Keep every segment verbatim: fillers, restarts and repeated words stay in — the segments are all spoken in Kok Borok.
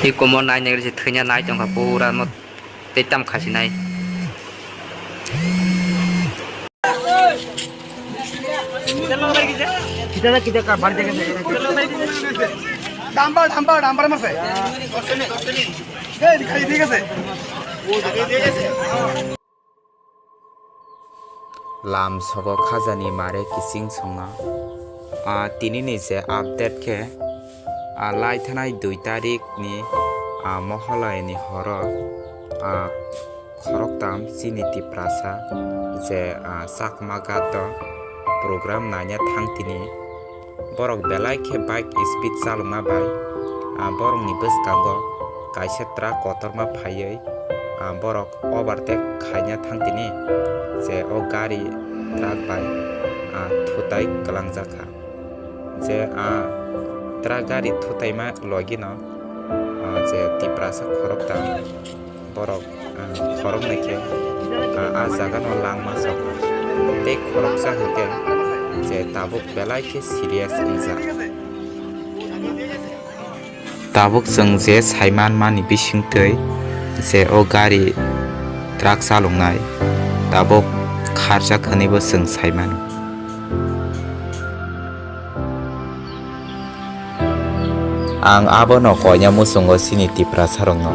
Tei komor nai nai se thwina nai tongkha pura mo tei tam khasi nai. Kita na kita ka bar jaga se. Dumper, dumper, dumper mas hai. Hey, dikhai, thik ase. Lam sogo khajani mare kiching songno. Ah, tinini je update khe, ah, lai thanai dui tarik ni, ah, Mohalaya ni horo, ah, khoroktam chini Tiprasa je, ah, Chakma Ghat o program naina thang tini. Borok belai khe bike speed chalokma bai, ah, borokni bwskango kaisa truck kotorma phaiwi, ah, borok overtake khaina thang tini, je o gari truck bai, ah, thutai kwlangjak kha. Je, ah, truck gari thutaima logino, ah, je Tiprasa khorokta borok, ah, khoroknwi khe, ah, ah jagano langma sok tei khoroksa hwnkhe je tabuk belai khe serious wngjak. Tabuk chwng je saiman mani bisingtwi je o gari truck chaloknai tabuk kharjak hwnwibo chwng saimano. Ang abono koina muchungo chini Tiprasarokno,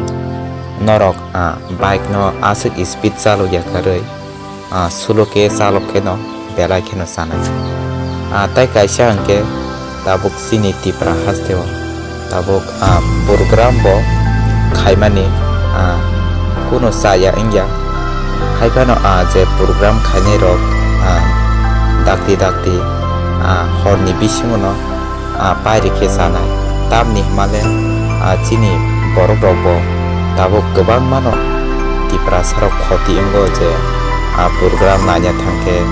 norok, ah, bike no aswk speed chalokya kwrwi, ah, slow khe chalok kheno belai kheno chanai. Ah, tai kaisa hwnkhe tabuk chini Tipra hasteo tabuk, ah, program bo khaimani, ah, kuno chaya wngya. Haiphano, ah, je program khainai rok, ah, dakti dakti, ah, horni bisingo no, ah, pairi khe chanai. Tamni hwnmale, ah, chini borok rok bo tabuk kwbangma no Tiprasa rok khoti wngo je, ah, program naina thangkhe,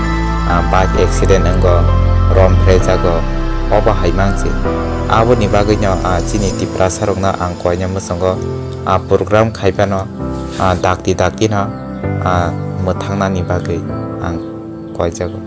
ah, bike accident wngo, rom phraijago, obo hai mangsi. Aboni bagwino, ah, chini Tiprasa rokno ang koina muchungo, ah, program khaiphano, ah, dakti dakti no, ah, mwthangnani bagwi ang koijago.